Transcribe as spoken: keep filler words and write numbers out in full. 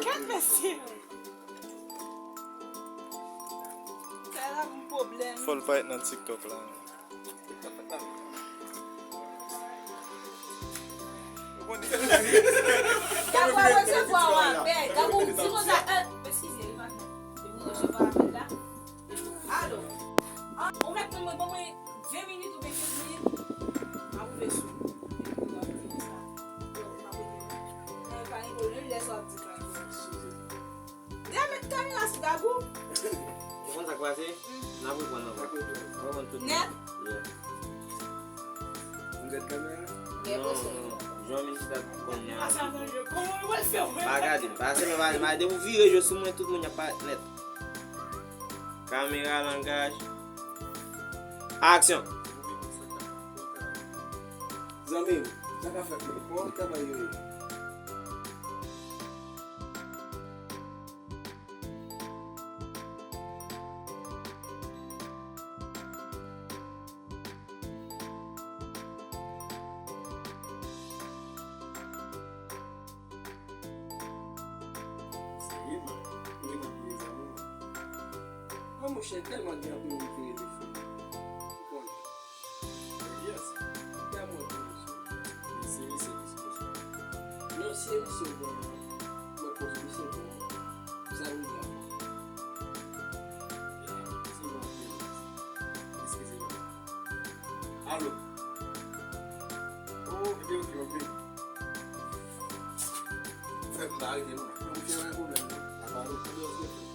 Kèt mesye. Sa la pou pwoblèm. Fò l parèt nan TikTok la. Gabou ap resevwa w apèl. Gabou di konsa, eh, eskize, li pa fè. Depi w resevwa apèl la. Alo. Ah, ou mèt mwen, mwen, ban mwen ven minit oubyen kenz minit. M ap rive sou ou. Epi w ap di konsa. Yo, m ap rete la. Nan pa rigole, lè sa w ap di pa rigole. Deja met kamera sou Gabou. Ou konn sa k pase? N ap reprann ankò. N ap reprann tout. Nèt? Yeah. Ou gad kamera? Non, non, non. Jan minis la konn nan. Pa gade, pa se men pa, pa depi w vire je sou mwen, tout moun y ap parèt nèt. Kamera, langaj. Aksyon! Zanmi m, sa ka fèt menm? Kòman travay yo ye? Se Rema. Rema ki mezanmi. Mwen, monchè, tèlman gen anpil moun ki rele fou. Ou konnen. Yes. Gade mwen pou misye. Li serye, serye, serye. Non, serye, serye, mwen poze misye pou mwen. Sa ou di a? Eskize mwen. Alo. Oh, ok, ok, ok. Frè m pa rete non. Mwen fè yon pwoblèm non. Apa nou pran yon